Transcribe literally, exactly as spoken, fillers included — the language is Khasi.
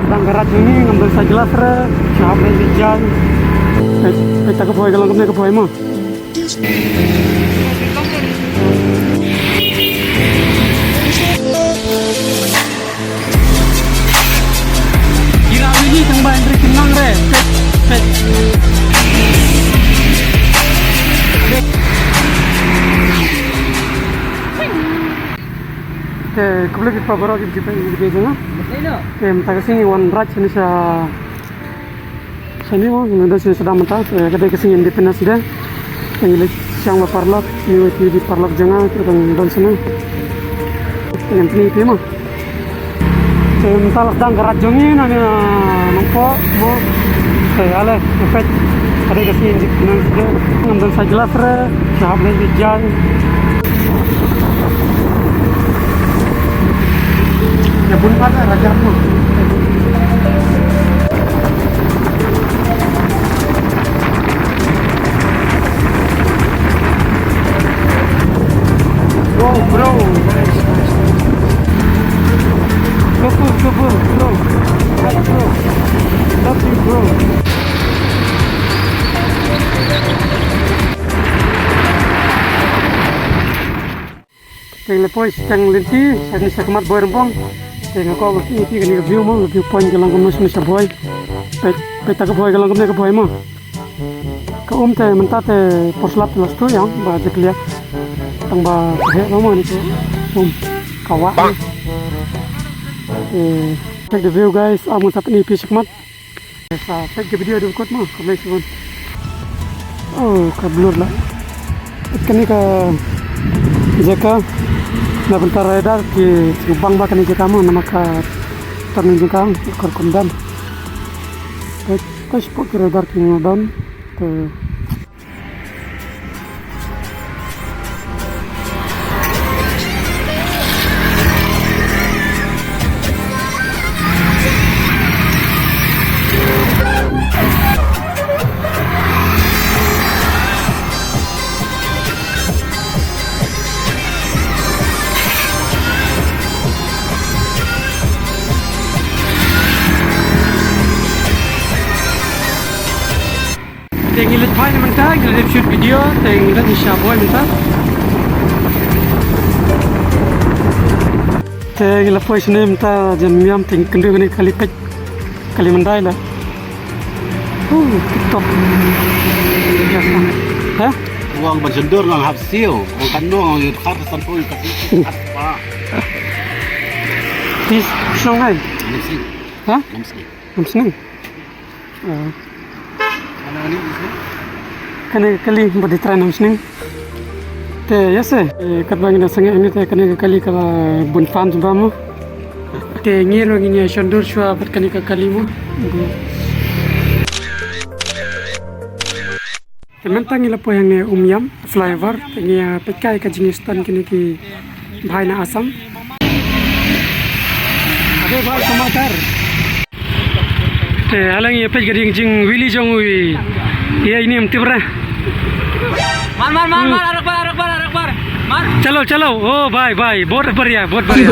Tang ka raj ngi ngam don sa jlas re, sa hap re jai. Peit, peit ta ka bhoi ka long kumne ka bhoi mo. Ira ini tang ba Andre Kinang re. Peit, peit. Te khublei phi para baroh ki jingpeit jong nga. Te mynta ka sngi wan raj shane sha, shane mo, ngi don shane sha dam mynta, te ka dei ka sngi Independence Day. Te ngi la shang ba paralok, ngi wei ki paralok jong nga, te dang don shane. Te ngan pyni ïa phi mo. Te mynta la sdang ka raj jong ngi na, na Nongpoh mo. Te ale, peit. Ka dei ka sngi Independence Day. Ngam don sa jlas re, sa hap re jai. Ïa bun pat la raj mo. Go, bro. Nice, nice. Go, go, go, go, bro. Nice, bro. Love you, bro. Te ngi la poi shiteng lynti, shane shakhmat Bhoi Rympong. Te nga kwah ban pyni ïa phi kane ka view mo, view point ka long kumno shane sha Bhoi. Peit, peit ta ka bhoi ka long kumne ka bhoi mo. Ka um te mynta te por slap te la sdang ïa ba jakhlia. Tang ba ka heh mo kane ka um ka wah. Te check the view guys, ap ngan sa pyni ïa phi shakhmat. Sa peit ka video haduh kut mo, khublei shibun. Oh, ka blur la. Peit kane ka jaka na bynta rider ki sngewbang ba kane jaka mo, namar ka turning jong ka kor kum dam. Peit, peit sport ki rider ki ngam dam. Te Te ngi leit phai na mynta, ngi leit shoot video, te ngi leit sha Bhoi mynta. Te ngi la poi shane mynta, jan miam te ngi kynduh kane ka kali peit, kali Mandai la. Uh, TikTok. Yes, man. Ha? Wang ban jendur lang hap siu, wang kandung, wang yut khar san poi ka siu. Apa? Tis, song hai. Nam sing. Ha? Nam sing. Nam sing. Ah. Kane ka kali ba dei trai nam sning. Te ïa se, eh, katba ngi da sangeh ne te kane ka kali ka la bun fan jubab mo. Te ngi ruh ngin ïa shon dur shuwa bad kane ka kali mo. Te mynta ngi la poi hangne Umiam flyover, te ngi ïa peit kai ka jingïastan kine ki bhai na Assam. Ade bhai, samatar. Te haleng ïa peit ka ding jingwili jong u ïa ine em tip re. Man, man, man, man, arak bar, arak bar, arak bar. Man. Chalo, chalo. Oh, bhai, bhai. Bahut badhiya, bahut badhiya.